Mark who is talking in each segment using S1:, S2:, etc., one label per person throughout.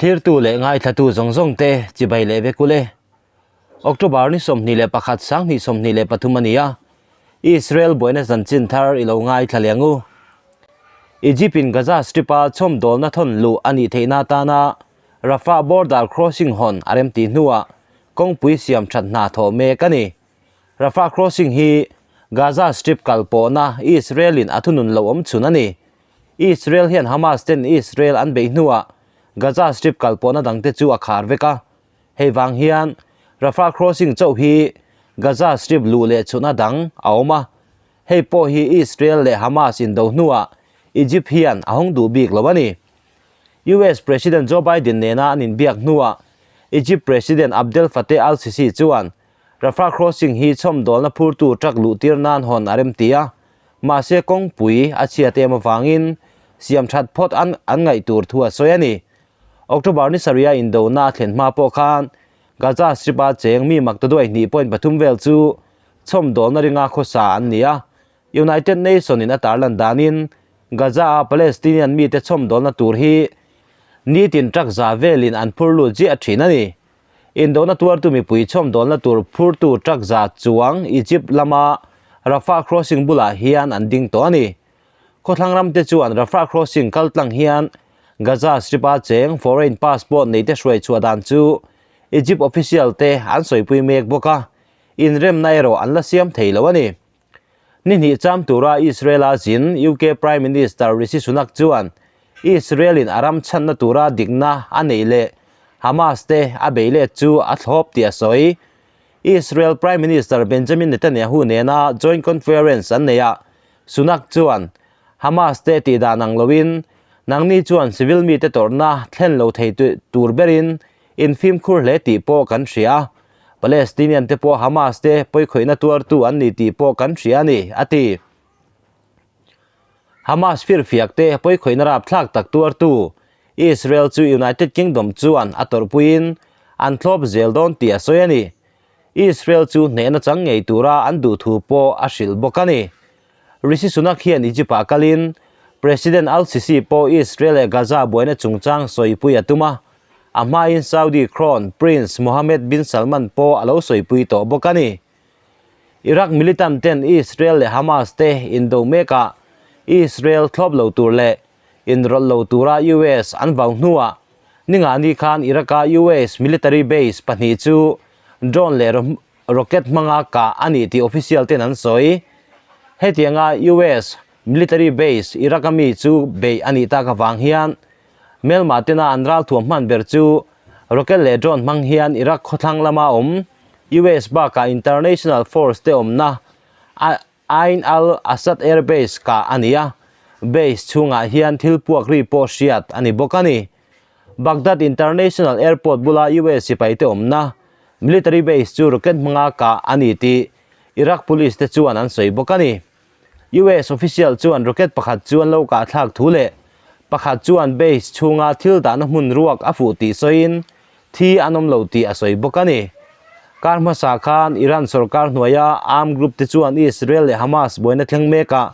S1: Thlirtu leh ngaithlatu zawng zawng te chibai leh vek ule. October ni 21 2023 a ni a, Israel buaina chanchin thar i lo ngaithla leh ang u. Egypt in Gaza Strip a chhawmdawlna thawn luh a nih theihna atana Rafah border crossing hawn a remtih hnuah kawngpui siam that hna thawh mek a ni. Rafah crossing hi Gaza Strip kal pawhna Israel in a thunun lo awm chhun a ni. Israel hian Hamas ten Israel an beih hnuah Gaza Strip kal pawhna dangte chu a khar vek a. Hei vang hian Rafah crossing chauh hi Gaza Strip luh leh chhunna dang a awm a. Hei pawh hi Israel leh Hamas indo hnuah Egypt hian a hawng duh bik lo a ni. US President Joe Biden nena an inbiak hnuah Egypt President Abdel Fattah al-Sisi chuan Rafah crossing hi chhawmdawlna phurtu truck luhtir nan hawn a remti a, mahse kawngpui a chhiat em avangin siam that phawt an an ngaih tur thu a sawi a ni. October ni sarih a indona a thlen hma pawh khan Gaza Strip-a cheng mi maktaduai hnih point pathum vel chu chhawmdawlna ringa khawsa an ni a, United Nation in a tarlan danin Gaza-a Palestinian mite chhawmdawlna tur hi nitin truck za velin an phur lut ziah thin a ni. Indona tuartu mipui chhawmdawlna tur phurtu truck za chuang Egypt lama Rafah crossing bulah hian an ding tawh a ni. Khawthlang ramte chuan Rafah crossing kaltlang hian Gaza Strip-a cheng foreign passport neite hruai chhuah dan chu Egypt official te an sawipui mek bawk a, inremna erawh an la siam thei lo a ni. Ni hnih cham tura Israel-a zin UK Prime Minister Rishi Sunak chuan Israel-in a ram chhanna tura dikna a neih leh Hamas te a bei let chu a thlawp tih a sawi. Israel Prime Minister Benjamin Netanyahu nena joint conference an neihah Sunak chuan Hamas te tih dan ang loin nangni chuan civil mite tawrhna thlen lo thei tur berin infimkhur hle tih pawh kan hria. Palestinian te pawh Hamas te pawikhawihna tuartu an ni tih pawh kan hria a ni, a ti. Hamas firfiak te pawikhawihna rapthlak tak tuartu Israel chu United Kingdom chuan a tawrhpuiin an thlawp zel dawn tih a sawi a ni. Israel chu hnehna chang ngei tura an duh thu pawh a hrilh bawk a ni. Rishi Sunak hian Egypt-ah kalin President al-Sisi pawh Israel leh Gaza buaina chungchang sawipui a tum a, A hmain Saudi Crown Prince Mohammed bin Salman pawh a lo sawipui tawh bawk a ni. Iraq militant ten Israel leh Hamas te indo mekah Israel thlawp lo tur leh inrawlh lo tura US an vau hnuah ningani khan Iraq-a US military base pahnih chu drone leh rocket hmanga kah a ni tih official ten an sawi. Hetianga US military base Iraq-a mi chu beih a nih tak avang hian Hmelma tena an ralthuam hman ber chu rocket leh drone hmang hian Iraq khawthlang lama awm US bakah international force te awmna Ain al-Assad Air Base kah a ni a, base chhungah hian thil puak ri pawh hriat a ni bawk a ni. Baghdad International Airport bula US sipai te awmna military base chu rocket hmanga kah a ni tih Iraq police te chuan an sawi bawk a ni. US official chuan rocket pakhat chu an lo kah thlak thu leh pakhat chuan base chhunga thil dahna hmun ruak a fuh tih sawiin thi an awm lo tih a sawi bawk a ni. Kar hmasa khan Iran sorkar hnuaia armed group te chuan Israel leh Hamas buaina thleng mekah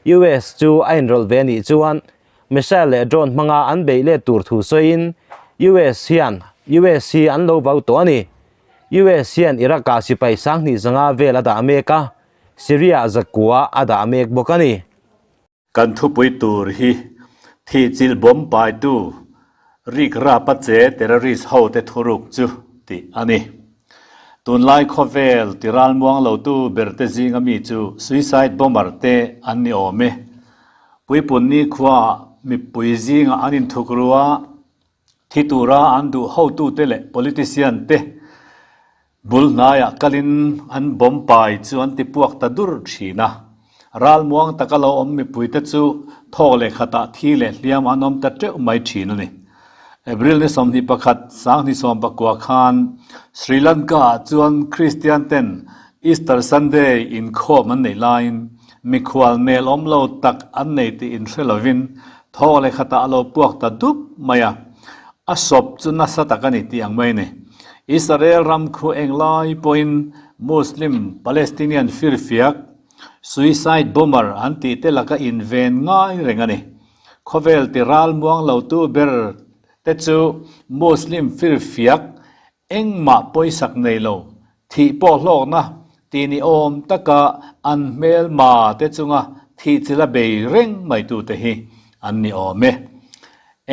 S1: US chu a inrawlh ve anih chuan missile leh drone hmanga an beih let tur thu sawiin US hian US hi an lo vau tawh a ni. US hian Iraq-ah sipai sanghnih zanga vel a dah mek a. Syria zakua a dah mek bawk a ni.
S2: Kan thupui tur hi thihchilh bawm paitu Rik Rapa che terrorist ho te thuruk chu tih a ni. Tunlai khawvel ti ralmuang lotu berte zinga mi chu suicide bomber te an ni awm e. Puipun nikhuaah mipui zingah an inthuk ru a, thi tura an duh hotute leh politician te Bul hnaiah kalin an bomb pai chu an ti puak ta dur thin a. Ralmuang taka lo awm mipuite chu thawk leh khatah thi leh hliam an awm ta teuh mai thin a ni. April ni 21, 2019 khan Sri Lanka-ah chuan Kristian ten Easter Sunday inkhawm an neih laiin mikhual nel awm lo tak an nei tih inhre lovin thawk leh khatah a lo puak ta dup mai a. A sawp chu nasa tak a ni tih ang mai a ni. Israel ram khu englai pawhin Muslim Palestinian firfiak, suicide bomber an tih te laka inven ngai reng a ni. Khawvel ti ral muang lo tu ber te chu Muslim firfiak engmah pawisak nei lo, thih pawh hlawkna tih ni awm taka an hmelma te chunga thih chila bei reng mai tute hi an ni awm e.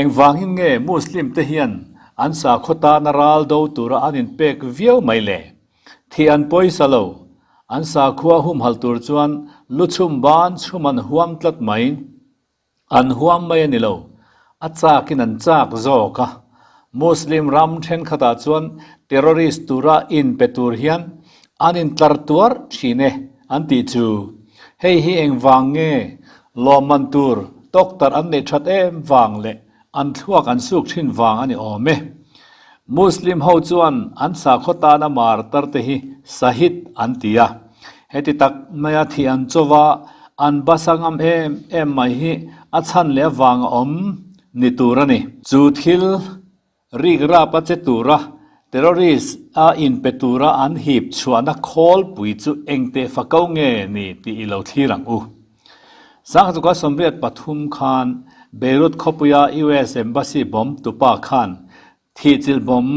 S2: Engvangin nge Muslim te hian an sakhaw tana ral do tura an inpek viau mai le? Thih an pawisa lo. An sakhua humhalh tur chuan lu chhum ban chhum an huam tlat mai. An huam mai a ni lo. A chakin an chak zawk a. Muslim ram thenkhatah chuan terrorist tura inpe tur hian an intlar tuar thin e an tih chu. Hei hi engvang nge lawmman tur tawktarh an neih that em vang leh An thluak an suk thin vang a ni awm e. Muslim ho chuan an sakhaw tana martar te hi Sahid an ti a. Heti tak maia thih an chauva an basa ngam em em mai hi a chhan leh avang a awm ni tur a ni. Chu thil rik rap a che tura terrorist a inpe tura an hip chhuahna khawlpui chu engteh fako nge ni tih i lo thlir ang u. Sangzuka 83 khan Beirut khawpuia US Embassy bomb tupa khan thihchilh bomb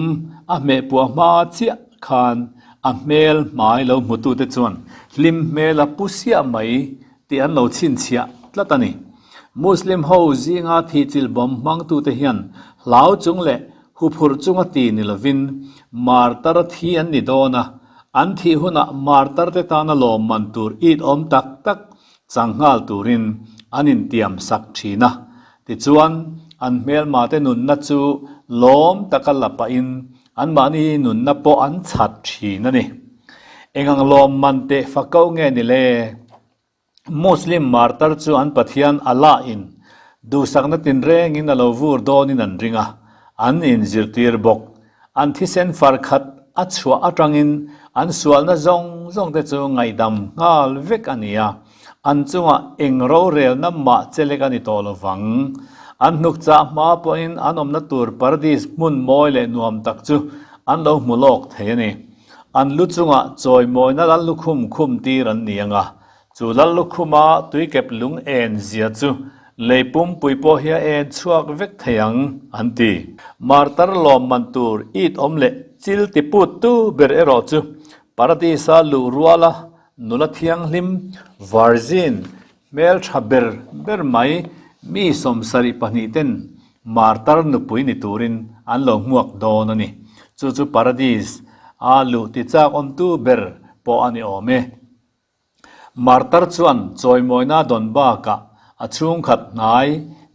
S2: a hmeh puah hma chiah khan a hmel hmai lo hmutute chuan hlim hmel a pu siah mai tih an lo chhinchhiah tlat a ni. Muslim ho zinga thihchilh bomb hmangtute hian hlau chung leh Huphurh chunga ti ni lovin martar thi an ni dawn a, an thih hunah martar te tana lawmman tur it awm tak tak chang nghal turin an intiam sak thin a. Tichuan, an hmelma te nunna chu lawm taka la pahin anmahni nunna pawh an chhat thin a ni. Engang lawmman teh fako nge ni le? Muslim martar chu an Pathian Allah in duhsakna tinrengin a lo vur dawnin an ring a, an inzirtir bawk. An thisen far khat a chhuah atangin an sualna zawng zawng te chu ngaihdam nghal vek a ni a, an chungah eng rorelna mah chelek a ni tawh lo vang. An hnuk chah hma pawhin an awmna tur paradis hmun mawi leh nuam tak chu an lo hmu lawk thei a ni. An lu chungah chawimawina lal lukhum khum tir an ni ang a, chu lal lukhuma tuikep lung en zia chu lei pumpui pawh hi a en chhuak vek thei ang, an ti. Martar lawmman tur it awm leh chil ti put tu ber erawh chu Paradisa luh ruala nula thianghlim, virgin, hmeltha ber ber mai mi 72 ten Martar nupui ni turin an lo hmuak dawn a ni. Chu chu Paradis a luh ti chak awmtu ber pawh a ni awm e. Martar chuan chawimawina dawn bakah a chhungkhat hnai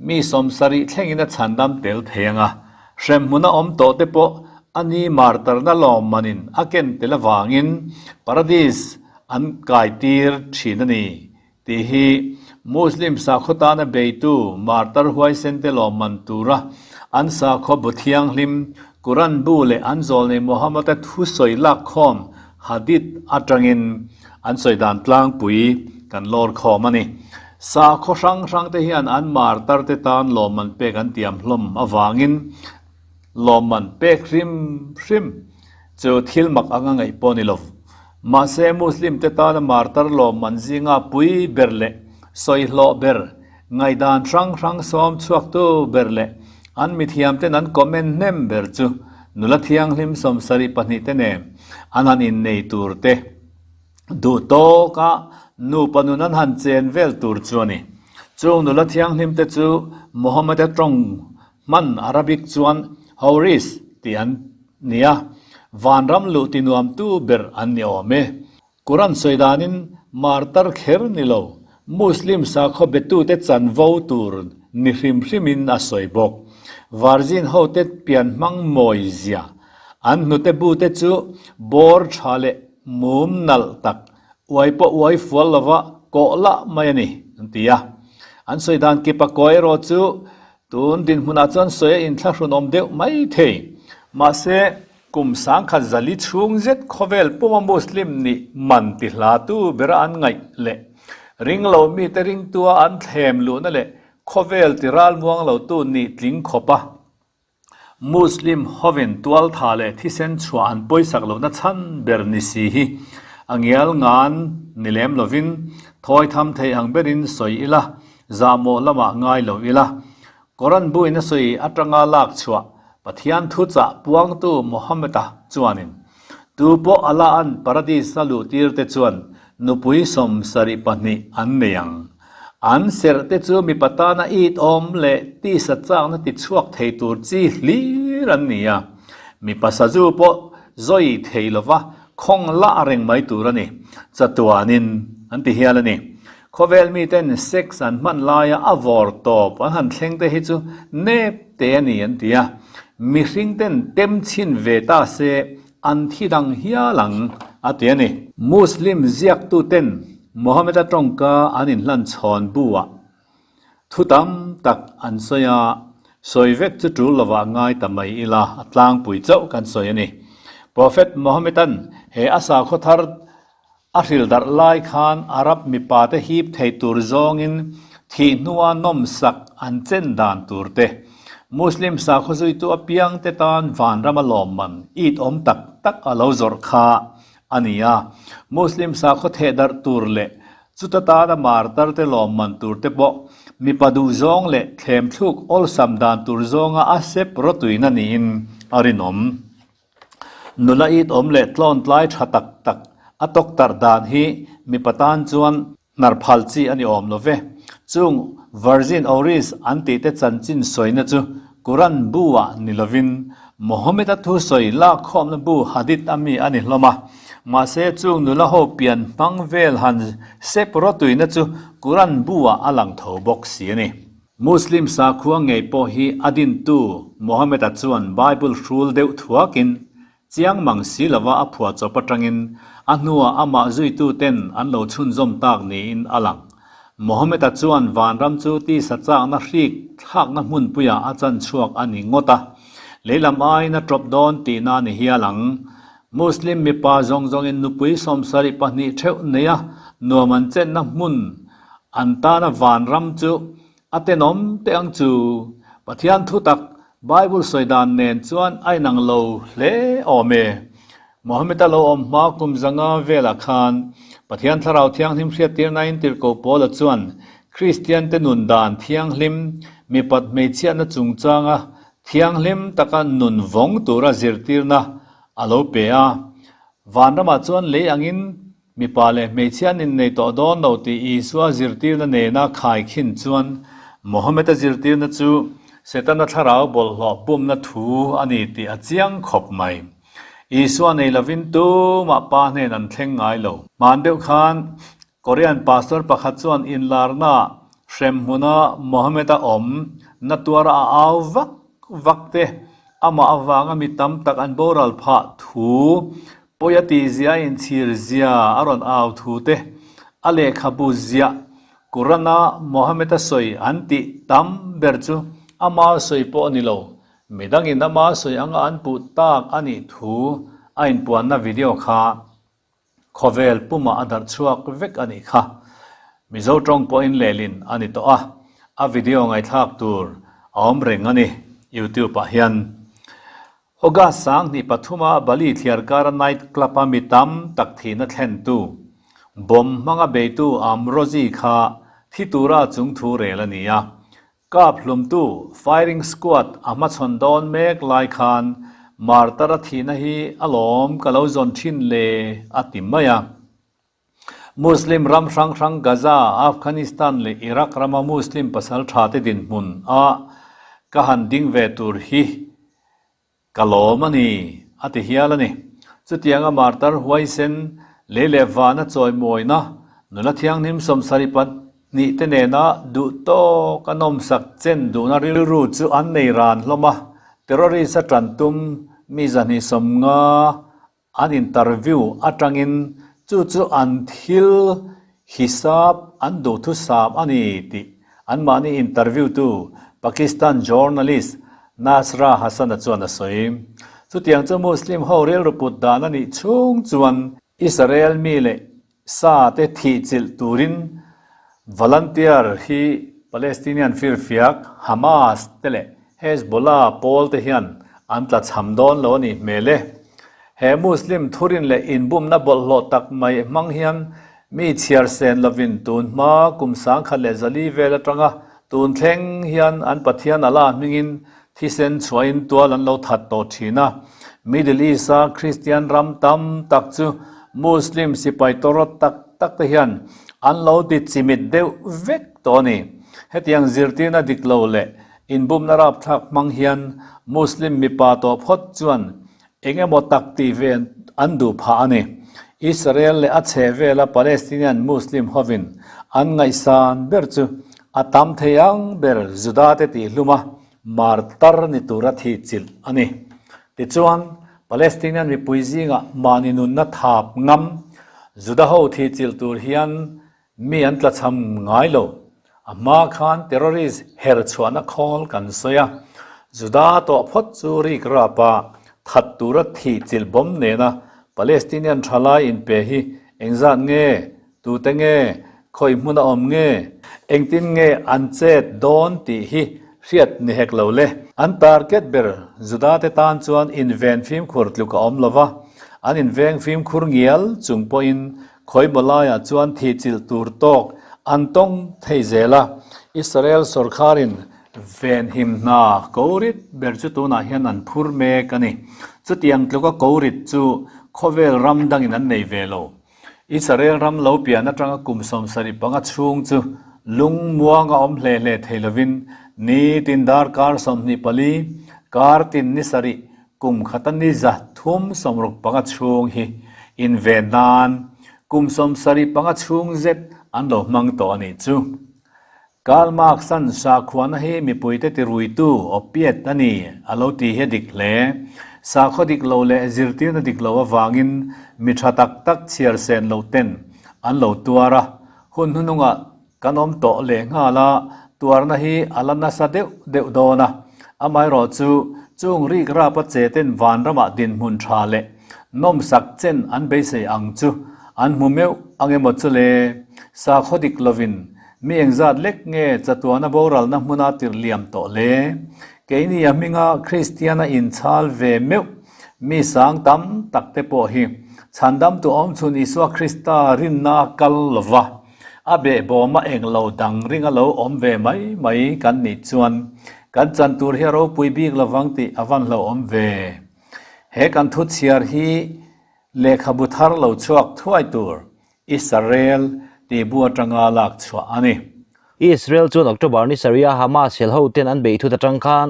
S2: mi 70 thlengin a chhandam tel thei ang a, hremhmun a awm tawh te pawh a ni martarna lawmmanin a ken tel avangin Paradis an kaitir thin a ni. Tih hi Muslim sakhaw tana beitu martar huaisente lawmman tura an sakhaw bu thianghlim Quran bu leh an zawlnei Muhammad-a thusawi lakkhawm Hadith atangin an sawi dan tlangpui kan lawr khawm a ni. Sakhaw hrang hrangte hian an martarte tan lawmman pek an tiam hlawm avangin Lawmman pek hrim hrim chu thil mak anga ngaih pawh ni lo. Mahse Muslim te tana martar lawmman zinga pui ber leh sawihlawh ber, ngaihdan hrang hrang sawm chhuaktu ber leh an mithiam ten an comment hnem ber chu nula thianghlim 72 te nen an han innei tur te duh tawka nupa nun an han chen vel tur chu a ni. Chung nula thianghlim te chu Muhammad-a tawng Hman Arabic chuan Houris tih an ni a, vanram luh ti nuamtu ber an ni awm e. Quran sawi danin martar kher ni lo, Muslim sakhaw betute chanvo tur ni hrim hrimin a sawi bawk. Virgin hote pian hmang mawi zia, an hnute bute chu bawr tha leh mum nalh tak, uai pawh uai fual lova kawh lah mai a ni, an ti a. An sawi dan kipa kawi erawh chu Tun dinhmunah chuan sawi a inthlahrunawm deuh mai thei. Mahse, kum sangkhat zali chhung zet khawvel puma Muslim nih man ti hlatu bera an ngaih leh ring lo mite ringtua an thlem luhna leh khawvel ti ralmuang lotu nih tling khawpa Muslim hovin tualtha leh thisen chhuah an pawisak lohna chhan ber ni si hi a ngial ngan ni lem lovin thawi tham thei ang berin sawi ila, Zahmawh lamah ngai lo ila. Koran buin a sawi atanga lak chhuah Pathian thuchah puangtu Muhammad-a chuanin, Tu pawh Allah an Paradis a luhtir te chuan nupui 72 an nei ang. An serh te chu mipa tana it awm leh tisa chakna ti chhuak thei tur chi hlir an ni a. Mipa sazu pawh zawi thei lova khawng lah reng mai tur a ni, chatuanin an ti hial a ni. Khawvel miten sex an hman laia a vawr tawp an han thleng te hi chu nep te a ni an ti a, mihring ten tem chhin ve ta se an thi dang hial ang a ti a ni. Muslim ziaktu ten Mohammed-a tawngka an inhlan chhawn bu ah thu tam tak an sawi a, sawi vek chu tul lovah ngai ta mai ila a tlangpui chauh kan sawi a ni. Prophet Mohammed-a'n he a sakhaw thar A hril darh lai khan Arab mipate hip thei tur zawngin thih hnua nawmsak an chen dan tur te, Muslim sakhaw zuitu apiangte tan vanrama lawmman it awm tak tak a lo zawrh kha a ni a. Muslim sakhaw theh darh tur leh chuta tana martarte lawmman tur te pawh mipa duhzawng leh thlemthluk awlsam dan tur zawnga a sep rawtuina niin a rinawm. Nula it awm leh tlawn tlai tha tak tak a tawk tarh dan hi mipa tan chuan hnar phal chi a ni awm lo ve. Chung Virgin Oris an tih te chanchin sawina chu Quran bu ah ni lovin Mohammed-a thu sawi lakkhawmna bu Hadith a mi a ni hlawm a. Mahse chung nula ho pian hmang vel han sep rawtuina chu Quran bu ah a lang tho bawk si a ni. Muslim sakhua ngei pawh hi a dintu Mohammed-a chuan Bible hrul deuh thuakin chiang mang si lova a phuah chawp atangin a hnuah amah zuituten an lo chhunzawm tak niin a lang. Mohammed-a chuan vanram chu tisa chakna hrik thlakna hmunpuiah a chan chhuak a ni ngawt a, leilam aiin a tawp dawn tihna a ni hial ang. Muslim mipa zawng zawngin nupui 72 theuh neia nuam an chenna hmun An tana vanram chu a tenawm teh ang chu. Pathian thutak Bible sawi dan nen chuan a inang lo hle awm e. Mohammed-a lo awm hma kum zanga velah khan Pathian Thlarau Thianghlim hriattirnain tirhkoh Paula chuan Kristiante nun dan thianghlim, mipat hmeichhiatna chungchanga thianghlim taka nun vawng tura zirtirna a lo pe a. Vanramah chuan lei angin Mipa leh hmeichhia an innei tawh dawn lo tih Isua zirtirna nena khaikhin chuan Mohammed-a zirtirna chu Setana thlarau bawlhhlawh pumna thu a ni tih a chiang khawp mai. Isua nei lovin tumah pa hnen an thleng ngai lo. Hman deuh khan Korean pastor pakhat chuan inlarna hrem hmuna Mohammed-a awm na tuara a au vak vak te amah avanga mi tam tak an boral phah thu Pawi a tih zia a inchhir zia a rawn au thu te, a lehkhabu ziah Quran-a Mohammed-a sawi an tih tam ber chu ama sawi pawh a ni lo, midangin ama sawi anga an puh tak a nih thu a inpuanna video kha khawvel pumah a darh chhuak vek a nih kha. Mizo tawng pawhin lehlin a ni tawh a, a video ngaihthlak tur a awm reng a ni YouTube-ah hian. August 2003-a Bali thliarkara night club-a mi tam tak thihna thlentu, bomb hmanga beitu Amrozi kha thi tura chung thu rel a ni a. Kap hlumtu firing squad a hmachhawn dawn mek lai khan martar-a thihna hi a lawm ka lo zawn thin le a ti mai a. Muslim ram hrang hrang Gaza, Afghanistan leh Iraq rama Muslim pasal tha te dinhmun a ka han ding ve tur hi ka lawm a ni, a ti hial a ni. Chutianga martar huaisen, lei leh vana chawimawina, nula thianghlim 72 te nena duh tawk a nawmsak chen duhna rilru chu an nei ran hlawm a, terrorist a tan tum mi 250 An interview atangin chu chu an thil hisap an duhthusam a ni tih anmahni interview tu Pakistan journalist Nasra Hasan-a chuan a sawi. Chutiang chu Muslim ho rilru put dan a nih chhung chuan Israel mi leh sa te thih chilh turin volunteer hi Palestinian firfiak Hamas te leh Hezbollah pawl te hian an tla chham dawn lo a nih hmel e. He Muslim thurin leh inbumna bawlhhlawh tak mai hmang hian mi chhiar sen lovin tun hma kum 1400 vel atanga Tun thleng hian an Pathian Allah hmingin thisen chhuahin tual an lo that tawh thin a. Middle East-a Kristian ram tam tak chu Muslim sipai tawrawt tak tak te hian an lo ti chimit deuh vek tawh a ni. Hetiang zirtirna dik lo leh inbumna rapthlak hmang hian Muslim mipa tawh phawt chuan Eng emaw tak tih ve an duh phah a ni. Israel leh a chhe vela Palestinian Muslim hovin an ngaihsan ber chu a tam thei ang ber Juda te tih hlum a, martar ni tura thih chilh a ni. Tichuan, Palestinian mipui zingah mahni nunna thap ngam Juda ho thih chilh tur hian Mi an tlachham ngai lo. A hma khan terrorist her chhuahna khawl kan sawi a, Juda tawh phawt chu rik rapa that tura thih chilh bawm nena Palestinian thalai inpe hi engzat nge, tute nge, khawi hmun a awm nge, engtin nge an chet dawn tih hi hriat ni hek lo le. An target ber Juda te tan chuan inven fimkhur tluk a awm lo va, an inveng fimkhur ngial chung pawhin Khawimaw laiah chuan thihchilh tur tawk an tawng thei zel a, Israel sawrkharin venhim hna korit ber chu tunah hian an phur mek a ni. Chutiang tluka korit chu khawvel ram dangin an nei ve lo. Israel ram lo pian atanga kum 75 chhung chu lungmuanga awm hle hle thei lovin nitin darkar 24, kar tin ni sarih Kum khata ni 365 chhung hi inven nan kum 75 chhung zet an lo hmang tawh a nih chu. Karl Marx-a'n sakhuana hi mipuite tiruitu opiate a ni a lo tih hi a dik hle. Sakhaw dik lo leh zirtirna dik lo avangin mi tha tak tak chhiar sen loh ten an lo tuar a, hun hnuhnungah Kan awm tawh leh nghal a, tuarna hi a la nasa deuh deuh dawn a. Amaherawh chu, chung rik rapa che ten vanramah dinhmun tha leh nawmsak chen an beisei ang chu an hmu meuh ang emaw chu le? Sakhaw dik lovin mi engzat lek nge chatuana boralna hmuna tirh liam tawh le? Keini a hminga Kristiana inchhal ve meuh mi sang tam tak te pawh hi chhandamtu awmchhun Isua Krista rinna a kal lova. A behbawma eng lo dang ring a lo awm ve mai mai kan nih chuan kan chan tur hi a ropui bik lovang tih a van hlauhawm ve. He kan thu chhiar hi lehkhabu thar lo chhuak thuai tur Israel tih bu atanga lak chhuah a ni.
S1: Israel chuan October ni sarih a Hamas hel ho ten an beih thut atang khan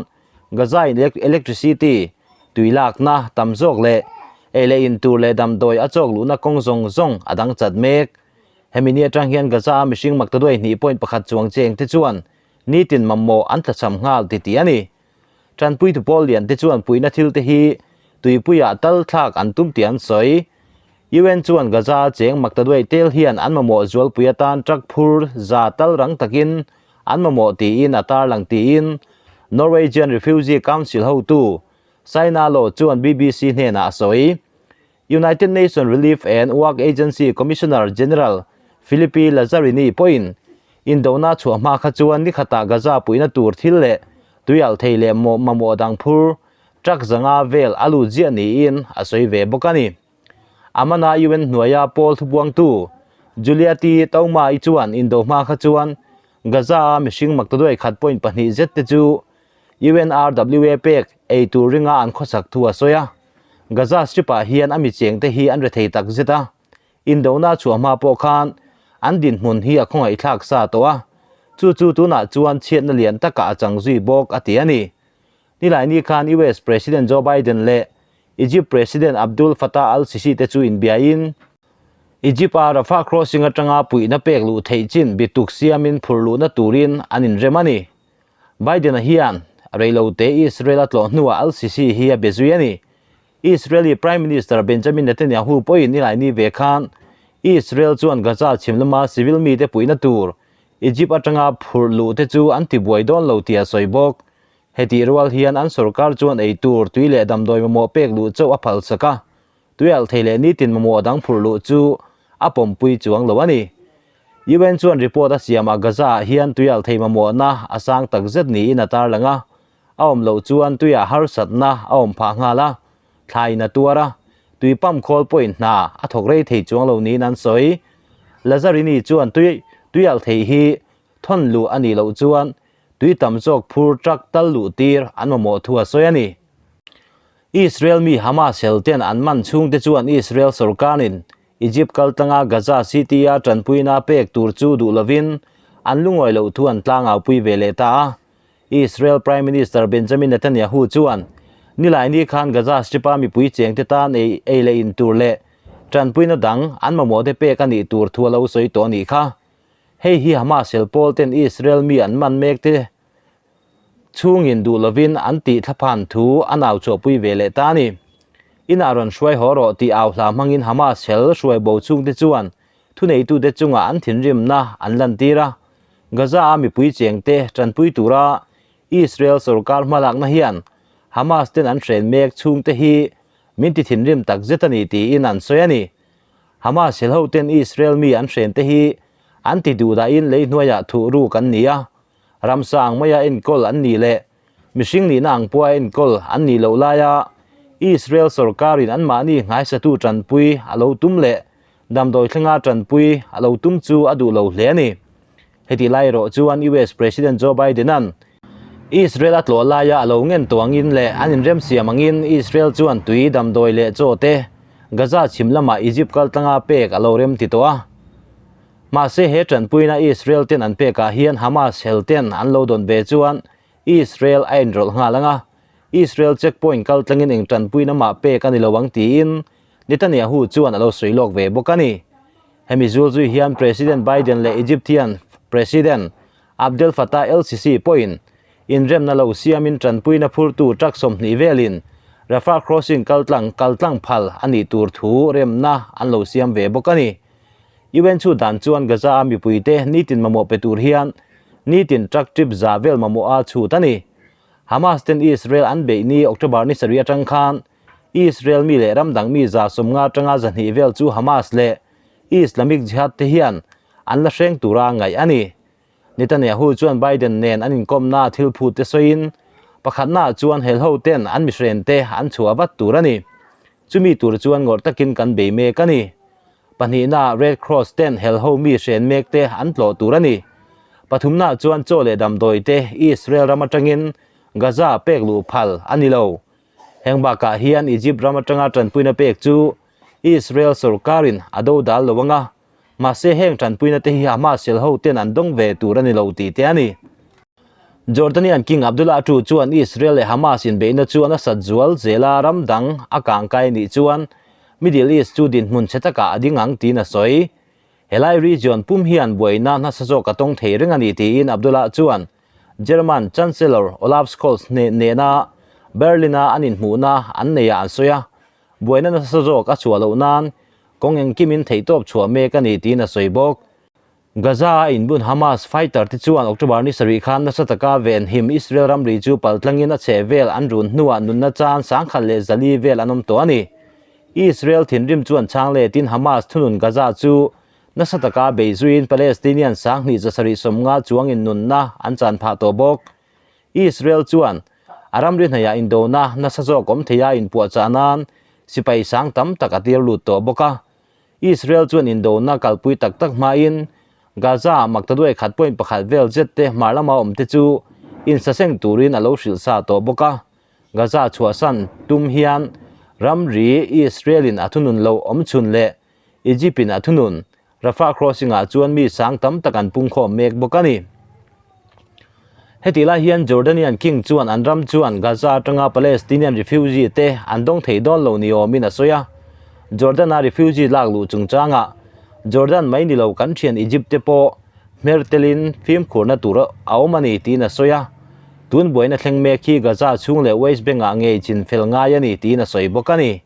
S1: Gaza in electricity, tui lakna tam zawk leh ei leh in tur leh damdawi a chawk luhna kawng zawng zawng a dang chat mek. Hemi ni atang hian Gaza-a mihring maktaduai hnih point pakhat chuang cheng te chuan nitin mamawh an tlachham nghal ti tih a ni. Tanpuitu pawl lian te chuan puihna thil te hi tuipuiah tal thlak an tum tih an sawi. UN chuan Gaza-a cheng maktaduai tel hian an mamawh zualpui atan truck phur za tal rang takin an mamawh tiin a tarlang tiin Norwegian Refugee Council hotu Saina Law chuan BBC hnenah a sawi. United Nations Relief and Work Agency Commissioner General Philippe Lazzarini pawhin indona chhuah hma kha chuan ni khatah Gaza puihna tur thil leh tuialh thei leh mamawh dang phur truck zanga vel a lut ziah niin a sawi ve bawk a ni. Amana UN hnuaia pawl thubuangtu Juliati Touma-i chuan indo hma kha chuan Gaza-a mihring maktaduai khat point pahnih zet te chu UNRWA pek ei tur ringa an khawsak thu a sawi a. Gaza Strip-ah hian a mi chengte hi an rethei tak zet a, indona chhuah hma pawh khan an dinhmun hi a khawngaihthlak sa tawh a, chu chu tunah chuan chhiatna lian takah a chang zui bawk a ti a ni. Nilaini khan US President Joe Biden leh Egypt President Abdul Fattah al-Sisi te chu inbiain, Egypt-a Rafah crossing atanga puihna pek luh theih chin bituk siamin phur luhna turin an inrem a ni. Biden-a hian reilote Israel a tlawh hnuah al-Sisi hi a be zui a ni. Israeli Prime Minister Benjamin Netanyahu pawhin nilaini ve khan Israel chuan Gaza chhim lama civil mite puihna tur Egypt atanga phurh luh te chu an tibuai dawn lo tih a sawi bawk. Hetih rual hian an sorkar chuan ei tur tui leh damdawi mamawh pek luh chauh a phalsak a, tuialh thei leh nitin mamawh dang phurh luh chu a pawmpui chuang lo a ni. UN chuan report a siamah Gaza-ah hian tuialh thei mamawhna a sang tak zet niin a tarlang a, a awm loh chuan tuiah harsatna a awm phah nghal a, thlaiin a tuar a, tui pump khawl pawhin hna a thawk rei thei chuang lo niin an sawi. Lazzarini chuan tui tuialh thei hi thawn luh a nih loh chuan. tui tam zawk phur truck tal luh tir an mamawh thu a sawi a ni. Israel mi Hamas hel ten an man chhungte chuan Israel sorkarin Egypt kaltlanga Gaza City-a tanpuina pek tur chu duh lovin an lungawi loh thu an tlangaupui ve leh ta a. Israel Prime Minister Benjamin Netanyahu chuan Nilaini khan Gaza Strip-a mipui chengte tan ei ei leh in tur leh tanpuina dang an mamawhte pek a nih tur thu a lo sawi tawh a nih kha. Hei hi Hamas hel pawl ten Israel mi an man mek te chhungin duh lovin an tih thlaphan thu a nau chhuahpui ve leh ta a ni. Inah rawn hruai haw rawh tih au hla hmangin Hamas hel hruai bo chhungte chuan thuneitute chungah an thinrimna an lantir a. Gaza-a mipui chengte tanpui tura Israel sorkar hmalakna hian Hamas ten an hren mek chhungte hi min ti thinrim tak zet a ni tiin an sawi a ni. Hamas helhoten Israel mi an hrente hi an ti duh dahin lei hnuaiah thuh ruk an ni a, ramsa ang maia enkawl an nih leh mihring nihna ang pawha enkawl an nih loh laia Israel sorkarin anmahni nghaisatu tanpui a lo tum leh damdawi thlenga tanpui a lo tum chu a duh lo hle a ni. Heti lai erawh chuan US President Joe Biden-a'n Israel a tlawh laia a lo ngen tawh angin leh an inremsiam angin Israel chuan tui, damdawi leh chaw te Gaza chhim lamah Egypt kaltlanga pek a lo rem ti tawh a. Mahse he tanpuina Israel ten an pekah hian Hamas hel ten an lo dawn ve chuan Israel a inrawlh nghal ang a, Israel checkpoint kaltlangin eng tanpuina mah pek a ni lo ang tiin Netanyahu chuan a lo sawi lawk ve bawk a ni. Hemi zul zui hian President Biden leh Egyptian President Abdel Fattah el-Sisi pawhin inremna lo siamin tanpuina phurtu truck 20 velin Rafah crossing kaltlang kaltlang phal a nih tur thu remna an lo siam ve bawk a ni. UN chu dan chuan Gaza-a mipuite nitin mamawh pe tur hian nitin truck trip za vel mamawh a chhut a ni. Hamas ten Israel an beih ni October ni sarih atang khan Israel mi leh ram dang mi 150 atanga 200 vel chu Hamas leh Islamic Jihad te hian an la hreng tura ngaih a ni. Netanyahu chuan Biden nen an inkawmna thil phut te sawiin pakhatnaah chuan helho ten an mihren te an chhuah vat tur a ni. Chumi tur chuan ngawrh takin kan bei mek a ni. Pahnihnaah Red Cross ten helho mi hren mek te an tlawh tur a ni. Pathumnaah chuan chaw leh damdawi te Israel ram atangin Gaza pek luh phal a ni lo. Heng bakah hian Egypt ram atanga tanpuina pek chu Israel sorkarin a do dal lo ang a, mahse heng tanpuina te hi Hamas hel ho ten an dawng ve tur a ni lo tih te a ni. Jordanian King Abdullah ii chuan Israel leh Hamas inbeihna chu a nasat zual zel a, ram dang a kangkai nih chuan Middle East chu dinhmun chhe takah a ding ang tiin a sawi. Helai region pum hian buaina nasa zawk a tawng thei reng a ni tiin Abdullah chuan German Chancellor Olaf Scholz nena Berlin-a an inhmuhna an neiah an sawi a, buaina nasa zawk a chhuah loh nan kawng engkimin theihtawp chhuah mek a ni tiin a sawi bawk. Gaza-a inbun Hamas fighter te chuan October ni sarih khan nasa taka venhim Israel ramri chu paltlangin a chheh vel an run hnuah nunna chan 1,400 vel an awm tawh a ni. Israel thinrim chuan chhang letin Hamas thunun Gaza chu nasa taka bei zuiin Palestinian 2,750 chuangin nunna an chan phah tawh bawk. Israel chuan a ramri hnaiah indona nasa zawk awm theia inpuahchah nan sipai sang tam tak a tir lut tawh bawk a. Israel chuan indona kalpui tak tak hmain Gaza-ah maktaduai khat point pakhat vel zet te hmar lama awm te chu insaseng turin a lo hrilh sa tawh bawk a. Gaza chhuahsan tum hian ramri Israel-in a thunun loh awmchhun leh Egypt-in a thunun Rafah crossing-ah chuan mi sang tam tak an pungkhawm mek bawk a ni. Hetih lai hian Jordanian king chuan an ram chuan Gaza atanga Palestinian refugee te an dawng thei dawn lo ni awmin a sawi a. Jordan-a refugee lak luh chungchangah Jordan mai ni lo kan thian Egypt te pawh hmer telin fimkhurna tur a awm a ni tiin a sawi a. Tun buaina thleng mek hi Gaza chhung leh West Bank-ah ngei chin fel ngai a ni tiin a sawi bawk a ni.